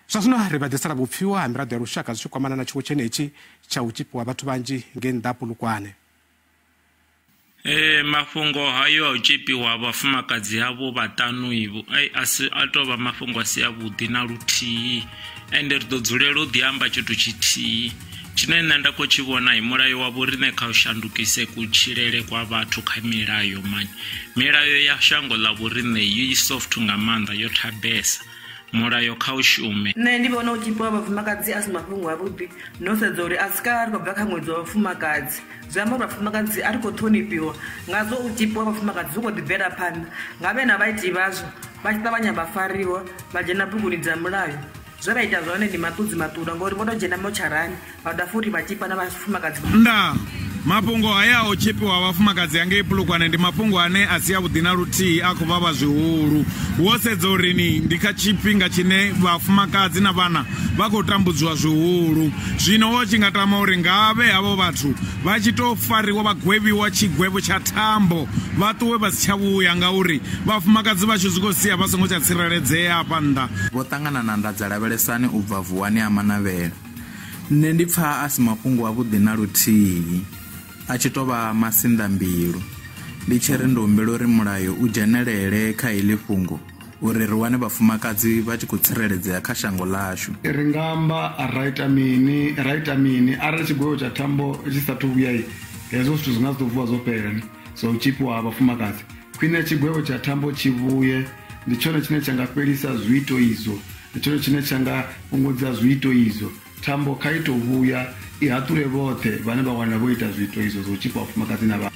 Zwa zwino ri vha ḓisela vhupfiwa ha miraḓo ya lushaka zwi tshi kwamana na tshiwo tshenetshi tsha u tshipiwa vhathu vhanzhi ngei nnḓa Polokwane. Mafhungo hayo a u tshipiwa vhafumakadzi havho vhaṱanu ivho a si a tou vha mafhungo a si avhuḓi na luthihi, ende ri ḓo dzulela u ḓi amba tshithu tshithihi tshine nṋe nda khou tshi vhona i mulayo wa vhoriṋe kha u shandukise kutshilele kwa vhathu kha milayo mani. Milayo ya shango ḽa vhoriṋe i soft nga maanḓa, yo thabesa. Mulayo kha u shume. Nṋe ndi vhona u tshipiwa vhafumakadzi a si mafhungo avhuḓi, no sedza uri a si kale ri khou bva kha ṅwedzi wa vhafumakadzi. Zwi amba uri vhafumakadzi a ri khou ṱhonifhiwa, ngazwo u tshipiwa vhafumakadzi zwi khou ḓi bvela phanḓa. Ngavhe na vhaiti vhazwo vha tshi ṱavhanya vha fariwa vha dzhena buguni dza mulayo. Zwe vha ita zwone ndi maṱudzi maṱula ngori vho to dzhena motsharani vha dovha futhi vha tshipa na vhafumakadzi. Nda mafhungo haya o tshipiwa vhafumakadzi hangei Polokwane ndi mafhungo ane a si avhuḓi na luthihi, a khou vhavha zwihulu. Wo sedza uri ni ndi kha tshifhinga tshine vhafumakadzi na vhana vha khou tambudziwa zwihulu. Zwino wo tshi nga tama uri ngavhe havho vhathu vha tshi tou fariwa vha gwevhiwa tshigwevho tsha thambo, vha ṱuwe vha si tsha vhuya, ngauri vhafumakadzi vhashu zwi khou sia vha songo tsha tsireledzea hafha nnḓa. Vho ṱangana na Ndadza Lavhelesani u bva Vuwani ha Manavhela. Nṋe ndi pfa a si mafhungo avhuḓi na luthihi, a tshi tou vha masinḓambilu. Ndi tshi ri ndi humbela uri mulayo u dzhenelele kha heḽi fhungo uri ri wane vhafumakadzi vha tshi khou tsireledzea kha shango ḽashu. Ri nga amba ra ita mini, ra ita mini arali tshigwevho tsha thambo tshi sathu vhuya, hezwo zwithu zwi nga si ḓo vuwa zwo fhela ni zwa u tshipiwa ha vhafumakadzi. Khwine tshigwevho tsha thambo tshi vhuye, ndi tshone tshine tsha nga fhelisa zwiito izwo, ndi tshone tshine tsha nga fhungudza zwiito izwo. Thambo kha i tou vhuya i haṱule vhoṱhe vhane vha wanala vho ita zwiito izwo zwa u tshipa vhafumakadzi na vhana.